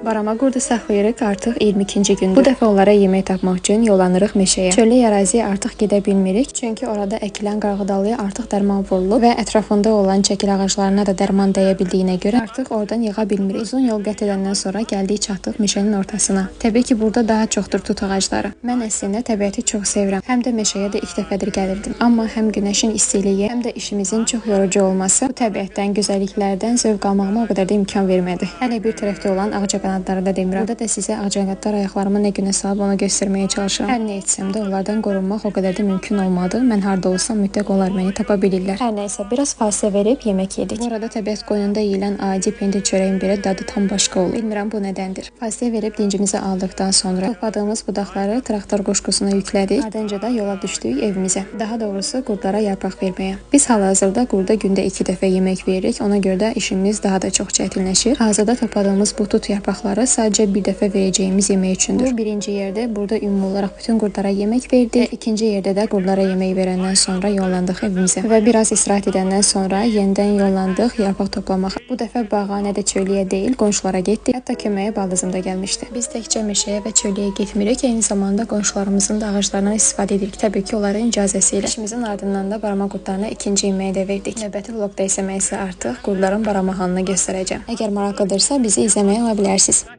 Barama qurdu saxlayırıq artıq 22-ci gündür. Bu dəfə onlara yemək tapmaq üçün yollanırıq meşəyə. Çöllə əraziyə artıq gedə bilmirik, çünki orada əkilən qarğıdalıya artıq dərman vurulub və ətrafında olan çəkil ağaclarına da dərman dəyə bildiyinə görə artıq oradan yığa bilmirik. Uzun yol qət edəndən sonra gəldik, çatdıq meşənin ortasına. Təbii ki, burada daha çoxdur tut ağacları. Mən əslində təbiəti çox sevirəm. Həm də meşəyə də ilk dəfədir gəlirdim. Amma həm günəşin istiliyi, həm də işimizin çox yorucu olması bu təbiətdən, gözəlliklərdən zövq almağıma o qədər də imkan vermədi. Hələ bir tərəfdə olan ağcaqanadları da demirəm. Burada da sizə ağcaqanadlar ayaqlarıma nə günə salıb onu göstərməyə çalışıram. Hər nə etsəm də onlardan qorunmaq o qədər də mümkün olmadı. Mən harda olsam mütləq onlar məni tapa bilirlər. Hər nə isə, biraz fasilə verib yemək yedik. Bu arada təbiət qoynunda yeyilən adi pendir çörəyin belə dadı tam başqa olur. Bilmirəm bu nədəndir. Fasilə verib dincimizi aldıqdan sonra topladığımız budaqları traktor qoşqusuna yüklədik. Ardınca da yola düşdük evimizə. Daha doğrusu qurdlara yarpaq verməyə. Biz hal-hazırda qurda gündə 2 dəfə yemək veririk. Ona görə də işimiz daha da çox çətinləşir. Hazırda topladığımız bu tut yarpaqları sadəcə bir dəfə verəcəyimiz yemək üçündür. Bu birinci yerdə burada ümumi olaraq bütün qurdlara yemək verdik. Və ikinci yerdə də qurdlara yemək verəndən sonra yollandıq evimizə. Və biraz istirahət edəndən sonra yenidən yollandıq yarpaq toplamağa. Bu dəfə bağa, nə də çöliyə deyil, qonşulara getdik. Hətta köməyə baldızım da gəlmişdi. Biz təkcə meşəyə və çöliyə getmirik, eyni zamanda qonşularımızın da ağaclarından istifadə edirik. Təbii ki, onların icazəsi ilə. İşimizin ardından da barama qurdlarına ikinci yeməyi də verdik. Növbəti vloqda isə mən sizə artıq qurdların barama halını göstərəcəm. Əgər maraqlıdırsa, bizi izləməyə ola bilərsiniz.